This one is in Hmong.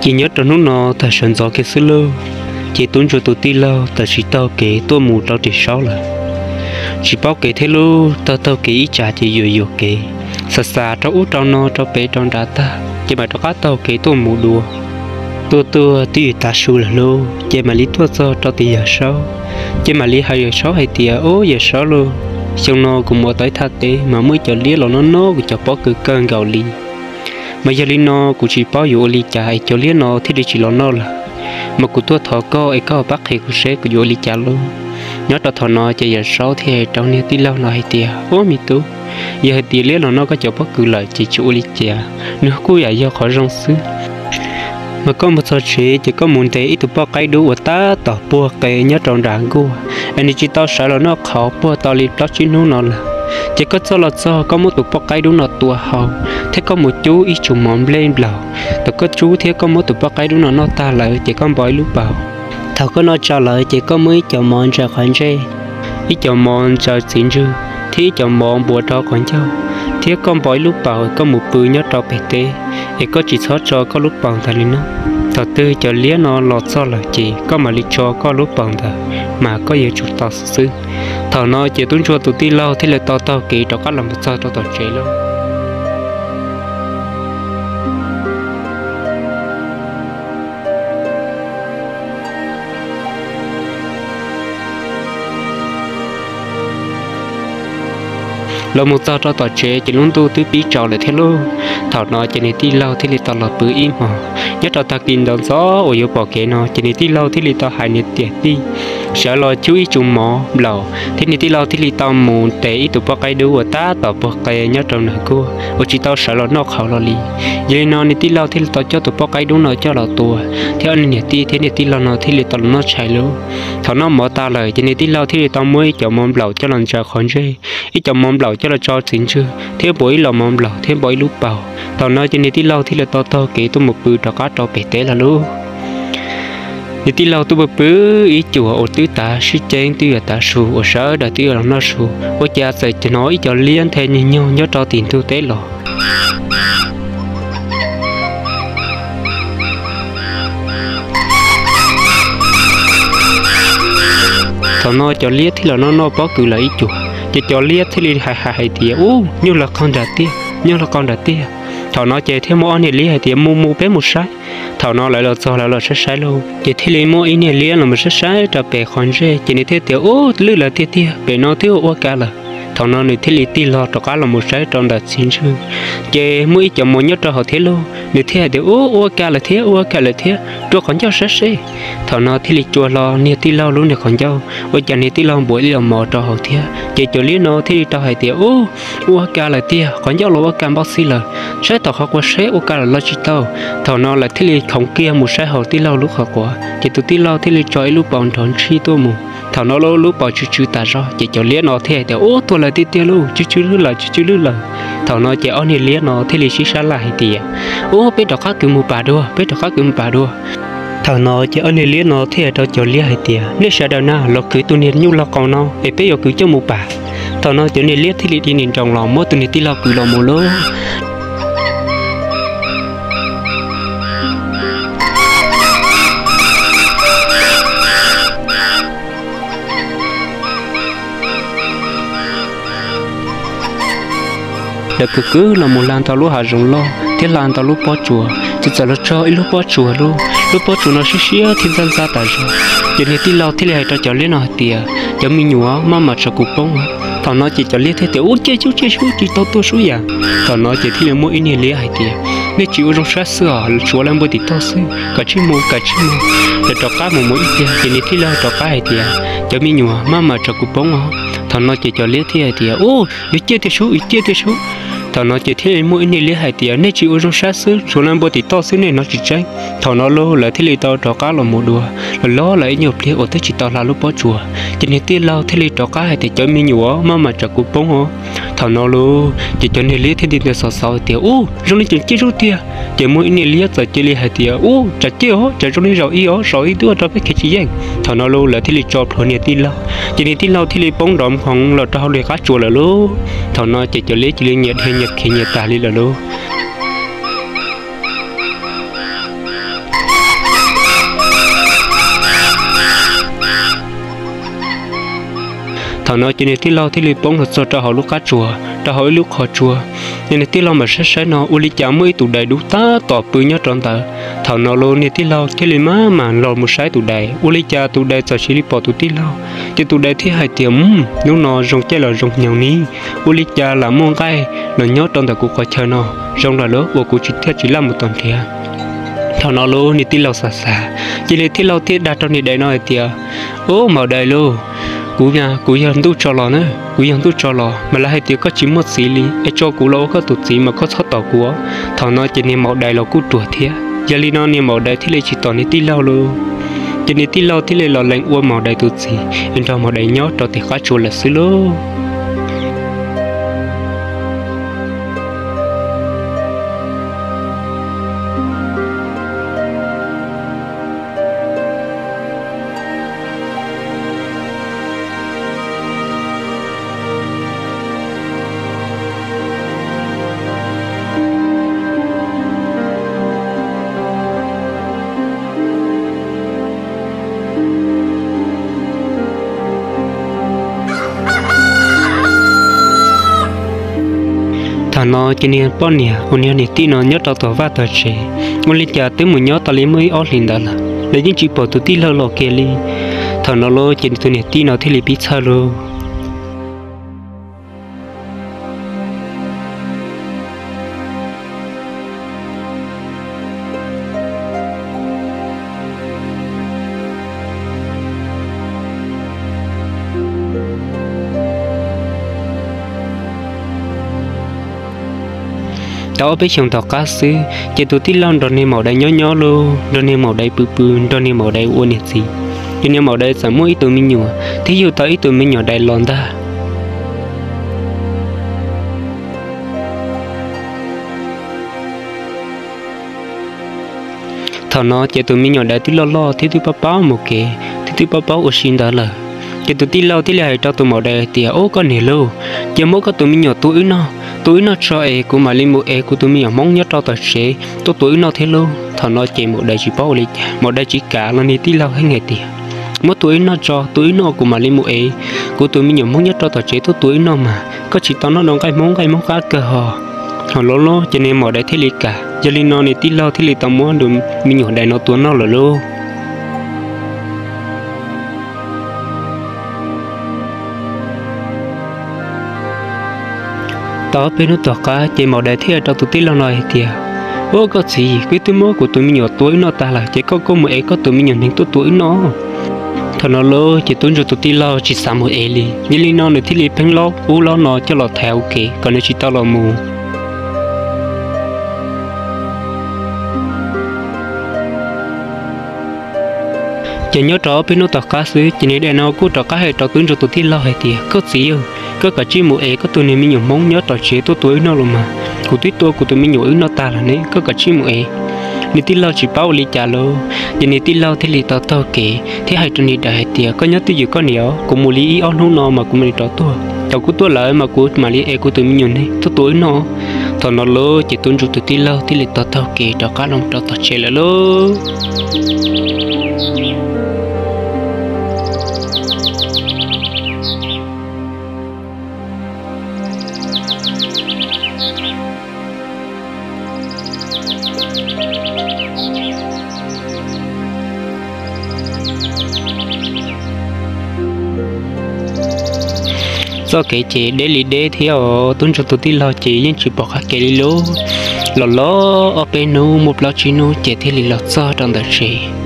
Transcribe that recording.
Ces nyob rau hnub no tag sawv ntxov kiag xwb lauj, ces tub ntsuag tus tij laug txawm tsis taug kev tuaj mus rau tim saub lawm. Tsis paub kev thiab lauj, taug taug kev ib tsam ces yuam yuam kev, xav xav rau ub rau no rau pem rau nram tag ces mam rov qab taug kev tuaj mus dua. Tuaj tuaj twb yuav tav su lawm lauj, ces mam li tuaj txog rau tim yawm saub, ces mam li hais yawm saub hais tias, Ub yawm saub lauj, xyoo no kuv mus tau ib thaj teb mas muaj ib cov liab los noj noj kuv cov pob kws kawg nkaus li. Mas yog li no kuv tsis paub yuav ua li cas es cov liab no thiaj li tsis los noj lawm. Mas kuv tuaj thov koj es koj pab qhia kuv seb kuv yuav ua li cas lauj. Nyob rau thaum no ces yawm saub thiaj hais rau niag tij laug no hais tias, Ub me tub, yog hais tias liab los noj koj cov pob kws lawm ces tsis ua li cas, nws kuj yam yog qhov zoo xwb. Mas koj mus txog tsev ces koj mus ntes ib tug poj qaib dub uas tab tom puag qe nyob rau nram nkuaj, es nws tsis tau sawv los noj qhauv puag tau li plaub tsib hnub no lawm. Ces koj txoj los txog koj muab tus poj qaib dub no tua hau, thiab koj mus cub ib tsum mov nplej nplaum. Thaum koj cub thiab koj muab tus poj qaib dub no noj tag lawm ces koj npau ib lub paus. Thaum koj noj tag lawm ces koj muab ib co mov ntsaws qhov ntsej, ib co mov ntsaws txiv ntswg, thiab ib co mov npuav rau qhov ncauj, thiab koj npau ib lub paus koj mus pw nyob rau pem teb, es koj tsis txhob tso koj lub paus ntawd li no. Thaum twg cov liab no los txog lawm ces koj mam li tso koj lub paus ntawd, mas koj yuav tsum tau xwb. Thaum no ces tub ntsuag tus tij laug thiaj li tau taug kev rov qab los mus txog rau tom tsev lawm. Los mus txog rau tom tsev ces lub ntuj twb pib tsaus lawm thiab lauj. Thaum no ces niag tij laug thiaj li tau los pw ib hmos. Nyob rau tag kis ntawd ntxov uas yuav pom kev no ces niag tij laug thiaj li tau hais niag niam tij sawv los cub ib tsum mov nplaum, thiab niag tij laug thiaj li tau mus ntes ib tug poj qaib dub uas tab tom puag qe nyob rau nram nkuaj uas tsis tau sawv los noj qhauv los li. Yog li no niag tij laug thiaj li tau coj tus poj qaib dub no coj los tua, thiab ob niag niam tij thiab niag tij laug no thiaj li tau los noj tshais lauj. Thaum noj mov tas lawm ces niag tij laug thiaj li tau muab ib co mov nplaum coj los ntsaws qhov ntsej, ib co mov nplaum coj los tso txiv ntswg, thiab npuav ib los mov nplaum thiab npau ib lub paus. Thaum no ces niag tij laug thiaj li tau taug kev tuaj mus pw rov qab rau pem teb lawm lauj. Niag tij laug tuaj pw pw ib cuam uas twb tav sib ceeb twb yuav tav su uas sawv daws twb yuav los noj su, ua cas txawm hnov ib co liab nthe nyuag nyuag nyob rau tim ntug teb los. Thaum no cov liab thiaj los noj noj pob kws lawm ib cuam, ces cov liab thiaj li hais hais hais tias, Ub, nyuj los qaug nram tiag, nyuj los qaug nram tiag. Thaum no ces thiaj muaj ob niag liab hais tias, Mus mus peb mus saib. Thaum no lawv los txog lawv los saib saib lauj, ces thiaj li muaj ib niag liab los mus saib saib rau pem qhov ntsej ces nws thiaj tias, Ub, lwj lawm tiag tiag, pem no twb ua ka lawm. Thaum no nws thiaj li tig hlo rov qab los mus saib rau ntawm txiv ntswg, ces muaj ib co mov nyob rau hauv thiab lauj. Nws thiaj hais tias, Ub, ua ka lawm thiab, ua ka lawm thiab, rua qhov ncauj saib seb. Thaum no thiaj li tsuas hlo niag tij laug lub niag qhov ncauj, ua cas niag tij laug npuav ib los mov rau hauv thiab. Ces cov liab no thiaj li tau hais tias, Ub, ua ka lawm tiag, qhov ncauj los ua ka npau xij lawm, saib tom qhov quav seb ua ka lawm los tsis tau. Thaum no lawv thiaj li khoov kiag mus saib hauv tij laug lub qhov quav, ces tus tij laug thiaj li tso ib lub paus nrov ntshis tuaj mus. Thaum no lub lub paus tsw tsw tas zog ces cov liab no thiaj hais tias, Ub, tuag lawm tiag tiag lauj, tsw tsw lwj lawm, tsw tsw lwj lawm. Thaum no ces ob niag liab no thiaj li sib sab laj hais tias, Ub, peb rov qab kwv mus pam dua, peb rov qab kwv mus pam dua. Thaum no ces ob niag liab no thiaj hais rau cov liab hais tias, Nej sawv daws na los kwv tus niag nyuj laug qaus no es peb yuav kwv coj mus pam. Thaum no cov niag liab thiaj li di nim nroos los muab tus niag tij laug kwv los mus lauj. Lawv kwv kwv los mus hla ntau lub hav zoov loj thiab hla ntau lub pob tsuas, ces txawm los txog ib lub pob tsuas lauj. Lub pob tsuas no siab siab thiab ntxaj ntxaj tas zog. Ces niag tij laug thiaj li hais rau cov liab no hais tias, Cov me nyuam, maj mam tso kuv poob. Thaum no ces cov liab thiaj tias, Ub, ciaj sub, ciaj sub, tsis tau tuag sub yam. Thaum no ces thiaj li muaj ib niag liab hais tias, Nej tsis ua zoo saib xwb os, suav leej npua tim toj xwb, kav tsij mus, kav tsij mus. Lawv rov qab mus mus ib pliag ces niag tij laug rov qab hais tias, Cov me nyuam, maj mam tso kuv poob os. Thaum no ces cov liab thiaj hais tias, Ub, yuav ciaj tiag sub, yuav ciaj tiag sub. Thaum no ces thiaj li muaj ib niag liab hais tias, Nej tsis ua zoo saib xwb, suav leej npua tim toj xwb, nej hnov tsis tseeb. Thaum no lauj lawv thiaj li tau rov qab los mus dua. Los los lawm ib nyuag pliag uas twb tsis tau hla lub pob tsuas, ces niag tij laug thiaj li rov qab hais tias, Cov me nyuam, maj mam tso kuv poob os. Thaum no lauj ces cov niag liab thiaj li ntawd xav xav tias, Ub, zoo li tseem ciaj sub tiag. Ces muaj ib niag liab txawm cia li hais tias, Ub, tsam ciaj os, tsam zoo li zaum ib os, zaum ib tuaj rau peb khiav tsis yeej. Thaum no lauj lawv thiaj li tso plhuav niag tij laug, ces niag tij laug thiaj li poob nrov nphoov los rau hauv lub qab tsuas lawm lauj. Thaum no ces cov liab cia li nyias dhia nyias khiav nyias tag li lawm lauj. Thaum no ces niag tij laug thiaj li poob los txog rau hauv lub qab tsuas, rau hauv ib lub qhov tsua. Ces niag tij laug mam saib saib no ua li cas muaj ib tug dais dub tab tom pw nyob rau ntawd. Thaum no los niag tij laug thiaj li maj mam los mus saib tus dais, ua li cas tus dais txawm cia li pom tus tij laug. Ces tus dais thiaj hais tias, Mus, hnub no zoo caij los zoo nyoog ni, ua li cas lam muaj nqaij los nyob rau ntawm kuv qhov chaw no, zoo lawm lauj, uas kuv tsis thiaj tsis laj mus tom nrhiav. Thaum no los niag tij laug xav xav, ces niag tij laug thiaj dag rau niag dais no hais tias, Ub, maum dais lauj, kuv, kuv yog ntuj tso los na, kuv yog ntuj tso los, mas lawv hais tias koj tsis muaj txiv li, es tso kuv los ua koj tus txiv mas koj txhob tom kuv. Thaum no ces niag maum dais los kuj ruam thiab, yog li no niag maum dais thiaj li tsis tom niag tij laug lauj. Ces niag tij laug thiaj li los lees ua maum dais tus txiv es nrog maum dais nyob rau tim qab tsuas lawm xwb lauj. Thaum no ces niag poj niam uas yog niam tij no nyob rau tom vaj tom tsev, ua li cas twb mus nyob tau li muaj ib ob hlis ntawd lawm, lawv yeej tsis pom tus tij laug los kiag li. Thaum no los ces tus niam tij no thiaj li pib txhawj lauj. Tau ob peb xyoos tom qab xwb ces tus tij laug nrog niag maum dais nyob nyob lauj, nrog niag maum dais pw pw, nrog niag maum dais ua niam txiv. Ces niag maum dais txawm muaj ib tug me nyuam thiab yug tau ib tug me nyuam dais los ntag. Thaum no ces tus me nyuam dais twb loj loj thiab twb paub paub mus kev thiab twb paub paub ua si ntawd lawm. Ces tus tij laug thiaj li hais rau tus maum dais hais tias, Ub, koj niam lauj, cia muab koj tus me nyuam tua wb noj, tua wb noj tso es kuv mam li mus ev kuv tus me nyuam hmoob nyob rau tom tsev tuaj tua wb noj thiab lauj. Thaum no ces maum dais tsis paub ua li cas, maum dais tsis kam los niag tij laug heev hais tias, Muab tua wb noj tso, tua wb noj kuv mam li mus ev kuv tus me nyuam hmoob nyob rau tom tsev tuaj tua wb noj mas, koj tsis tau noj dua nqaij hmoob, nqaij hmoob qab kawg ho. Thaum no los ces niag maum dais thiaj li kam, yog li no niag tij laug thiaj li tau muab tus me nyuam dais no tua noj lawm lauj. Tau ob peb hnub tom qab ces maum dais thiaj hais rau tus tij laug no hais tias, Ub, koj txiv, wb twb muab kuv tus me nyuam tua wb noj tag lawm ces koj kuj mus ev koj tus me nyuam neeg tuaj tua wb noj. Thaum no los ces tub ntsuag tus tij laug tsis xav mus ev li, yog li no nws thiaj li pheej lob ub lob no coj los thaiv hauv kev kom nws tsis tau los mus. Ces nyob rau ob peb hnub tom qab xwb ces niag dais no kuj rov qab hais rau tub ntsuag tus tij laug hais tias, Koj txiv, koj kav tsij mus ev koj tus niag me nyuam hmoob nyob tom tsev tuaj tua wb noj los mas, kuv twb tua kuv tus me nyuam wb noj tag lawm ne, koj kav tsij mus ev. Niag tij laug tsis paub ua li cas lauj, ces niag tij laug thiaj li tau taug kev thiab hais rau niag dais hais tias, Koj nyob twj ywm koj niam, kuv mus li ib ob hnub no mas kuv mam li rov tuaj, thaum kuv tuaj lawm mas kuv mam li ev kuv tus me nyuam neeg tuaj tua wb noj. Thaum no los ces tub ntsuag tus tij laug thiaj li tau taug kev rov qab los rau tom tsev lawm lauj. Txoj kev ces deb li deb thiab os, tub ntsuag tus tij laug ces yeej tsis pom qab kev li lauj. Los los ob peb hnub muaj plaub tsib hnub ces thiaj li los txog rau ntawm tsev.